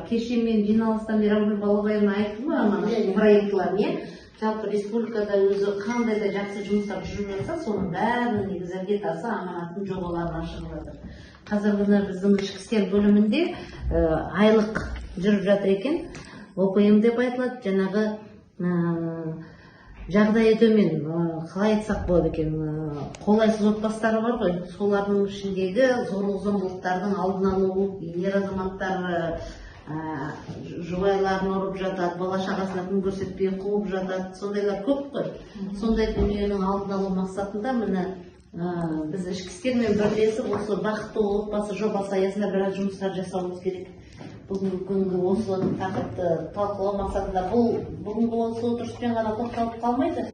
Кеше мен жиналыста Мейрамгүл Балабаевна айтты ғой Аманаттың проектілерін, иә. Жалпы республикада өзі қандай да жақсы жұмыстар жүріп жатса, соның бәрінің негізі іргетасы Аманаттың жобаларынан шығып жатыр. Қазір мына біздің ішкі істер бөлімінде айлық жүріп жатыр екен, ОПМ деп айтылады. Жаңағы жағдайы төмен, қалай айтсақ болады екен, қолайсыз отбасылары бар ғой, солардың ішіндегі зорлық зомбылықтардың алдын алу. Ер азаматтар жұбайларын ұрып жатады, бала шағасына күн көрсетпей қуып жатады, сондайлар көп қой. Сондай дүниенің алдын алу мақсатында міне, біз ішкі істермен бірлесіп, осы «Бақытты отбасы» жобасы аясында біраз жұмыстар жасауымыз керек. Бүгінгі күнгі осы тақырыпты талқылау мақсатында, бұл бүгінгі осы отырыспен ғана тоқталып қалмайды.